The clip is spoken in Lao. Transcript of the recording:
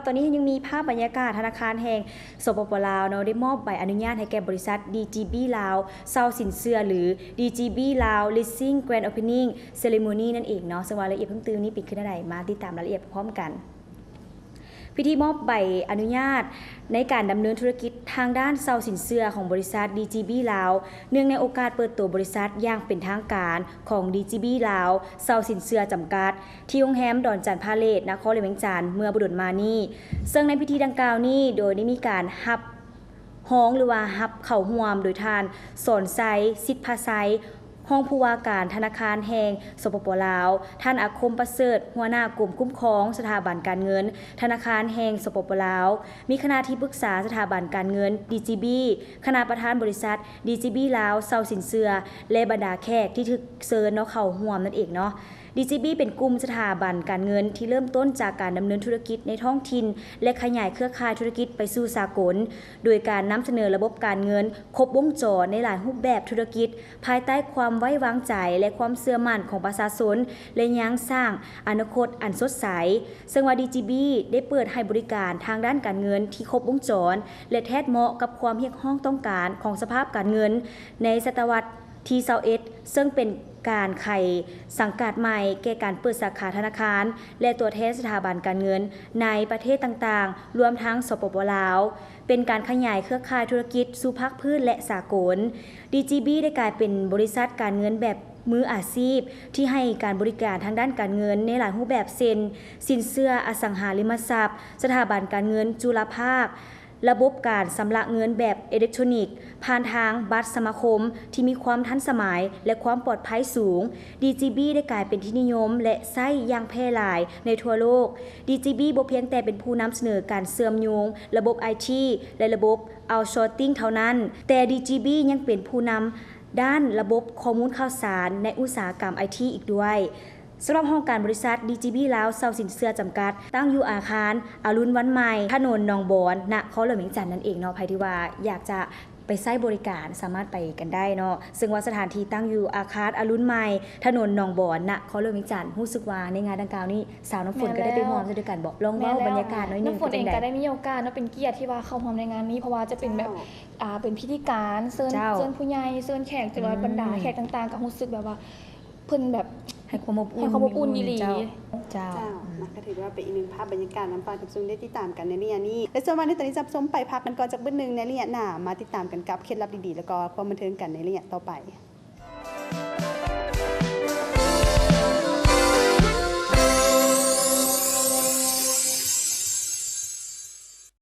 ຕອນນີ້ຍັງມີພາບບັນຍາກາດທະນາຄານແຫ່ງ ສປປ ລາວເນາະ ໄດ້ມອບໃບອະນຸຍາດໃຫ້ແກ່ບໍລິສັດ ດີຈີບີ ລາວ ເຊົ່າສິນເຊື່ອ ຫຼື ດີຈີບີ ລາວ Leasing Grand Opening Ceremony ນັ້ນເອງເນາະ. ເຊິ່ງວ່າລາຍລະອຽດເພີ່ມຕື່ມນີ້ເປັນຄືແນວໃດ ມາຕິດຕາມລາຍລະອຽດພ້ອມກັນ. ພິທີມອບໃບອະນຸຍາດໃນການດຳເນີນທຸລະກິດທາງດ້ານເຊົ່າສິນເຊື່ອຂອງບໍລິສັດ ດີຈີບີ ລາວ ເນື່ອງໃນໂອກາດເປີດໂຕບໍລິສັດຢ່າງເປັນທາງການຂອງ ດີຈີບີ ລາວ ເຊົ່າສິນເຊື່ອ ຈຳກັດ ທີ່ໂຮງແຮມດອນຈັນພາເລດ ນະຄອນຫຼວງວຽງຈັນ ເມື່ອບໍ່ດົນມານີ້. ເຊິ່ງໃນພິທີດັ່ງກ່າວນີ້ ໂດຍໄດ້ມີການຮັບຮອງ ຫຼືວ່າຮັບເຂົ້າຮ່ວມໂດຍທ່ານ ສອນໄຊ ສິດພາໄຊ ຮອງຜູ້ວ່າການທະນາຄານແຫ່ງ ສປປ ລາວ, ທ່ານ ອາຄົມ ປະເສີດ ຫົວໜ້າກົມຄຸ້ມຄອງສະຖາບັນການເງິນ ທະນາຄານແຫ່ງ ສປປ ລາວ, ມີຄະນະທີ່ປຶກສາສະຖາບັນການເງິນ ດີຈີບີ, ຄະນະປະທານບໍລິສັດ ດີຈີບີ ລາວ ເຊົ່າສິນເຊື່ອ ແລະ ບັນດາແຂກທີ່ຖືກເຊີນເນາະ ເຂົ້າຮ່ວມນັ້ນເອງເນາະ. ດີຈີບີ ເປັນກຸ່ມສະຖາບັນການເງິນທີ່ເລີ່ມຕົ້ນຈາກການດຳເນີນທຸລະກິດໃນທ້ອງຖິ່ນ ແລະ ຂະຫຍາຍເຄືອຂ່າຍທຸລະກິດໄປສູ່ສາກົນ ໂດຍການນຳສະເໜີລະບົບການເງິນຄົບວົງຈອນໃນຫຼາຍຮູບແບບທຸລະກິດ ພາຍໃຕ້ຄວາມໄວ້ວາງໃຈ ແລະ ຄວາມເຊື່ອໝັ້ນຂອງປະຊາຊົນ ແລະ ຍັງສ້າງອະນາຄົດອັນສົດໃສ. ເຊິ່ງວ່າ ດີຈີບີ ໄດ້ເປີດໃຫ້ບໍລິການທາງດ້ານການເງິນທີ່ຄົບວົງຈອນ ແລະ ແທດເໝາະກັບຄວາມຮຽກຮ້ອງຕ້ອງການຂອງສະພາບການເງິນໃນສະຕະວັດທີຊາວເອັດ ເຊິ່ງເປັນການໄຂສັງກາດໃໝ່ແກ່ການເປີດສາຂາທະນາຄານ ແລະ ຕົວແທນສະຖາບັນການເງິນໃນປະເທດຕ່າງໆ ລວມທັງ ສປປ ລາວ, ເປັນການຂະຫຍາຍເຄືອຂ່າຍທຸລະກິດສູ່ພາກພື້ນ ແລະ ສາກົນ. ດີຈີບີ ໄດ້ກາຍເປັນບໍລິສັດການເງິນແບບມືອາຊີບ ທີ່ໃຫ້ການບໍລິການທາງດ້ານການເງິນໃນຫຼາຍຮູບແບບ ເຊັ່ນ ສິນເຊື່ອອະສັງຫາລິມະຊັບ, ສະຖາບັນການເງິນຈຸລະພາກ, ລະບົບການຊຳລະເງິນແບບເອເລັກໂທຣນິກ ຜ່ານທາງບັດສະມາຄົມທີ່ມີຄວາມທັນສະໄໝ ແລະ ຄວາມປອດໄພສູງ. ດີຈີບີ ໄດ້ກາຍເປັນທີ່ນິຍົມ ແລະ ໃຊ້ຢ່າງແຜ່ຫຼາຍໃນທົ່ວໂລກ. ດີຈີບີ ບໍ່ພຽງແຕ່ເປັນຜູ້ນຳສະເໜີການເຊື່ອມໂຍງລະບົບໄອທີ ແລະ ລະບົບ outsourcing ເທົ່ານັ້ນ, ແຕ່ ດີຈີບີ ຍັງເປັນຜູ້ນຳດ້ານລະບົບຂໍ້ມູນຂ່າວສານໃນອຸດສາຫະກຳໄອທີ ອີກດ້ວຍ. ສຳລັບຫ້ອງການບໍລິສັດ ດີຈີບີ ລາວ ເຊົ່າສິນເຊື່ອ ຈຳກັດ ຕັ້ງຢູ່ອາຄານອະລຸນວັນໃໝ່ ຖະໜົນໜອງບອນ ນະຄອນຫຼວງວຽງຈັນນັ້ນເອງເນາະ. ໃຜທີ່ວ່າຢາກຈະໄປໃຊ້ບໍລິການສາມາດໄປກັນໄດ້ເນາະ. ເຊິ່ງວ່າສະຖານທີ່ຕັ້ງຢູ່ອາຄານອະລຸນໃໝ່ ຖະໜົນໜອງບອນ ນະຄອນຫຼວງວຽງຈັນ. ຮູ້ສຶກວ່າໃນງານດັ່ງກ່າວນີ້ ສາວນ້ຳຝົນກໍໄດ້ໄປຮ່ວມເຊັ່ນດຽວກັນບໍ? ລອງເວົ້າບັນຍາກາດໜ້ອຍໜຶ່ງ. ນ້ຳຝົນເອງກໍໄດ້ມີໂອກາດເນາະ ເປັນກຽດທີ່ວ່າເຂົ້າຮ່ວມໃນງານນີ້ ເພາະວ່າຈະເປັນແບບ ເຈົ້າ ອ່າ ເປັນພິທີການເຊີນ ເຈົ້າ ເຊີນຜູ້ໃຫຍ່ ເຊີນແຂກ ແຕ່ວ່າ ອືມ ບັນດາແຂກຕ່າງໆ ກໍຮູ້ສຶກແບບວ່າ ເພິ່ນແບບໃຫ້ຄວາມອົບອຸ່ນ ໃຫ້ຄວາມອົບອຸ່ນອີ່ຫຼີ. ເຈົ້າ ເຈົ້າ ເຈົ້າ ອືມ ນະ ກໍຖືວ່າເປັນອີກໜຶ່ງພາບບັນຍາກາດນຳຟັງກັບຊົມໄດ້ຕິດຕາມກັນໃນໄລຍະນີ້ ແລະ ສ່ວນມາໃນຕອນນີ້ຈະຊົມໄປພັກກັນກ່ອນຈັກບຶດໜຶ່ງ. ໃນໄລຍະໜ້າມາຕິດຕາມກັນກັບເຄັດລັບດີໆ ແລ້ວກໍຄວາມບັນເທີງກັນໃນໄລຍະຕໍ່ໄປ.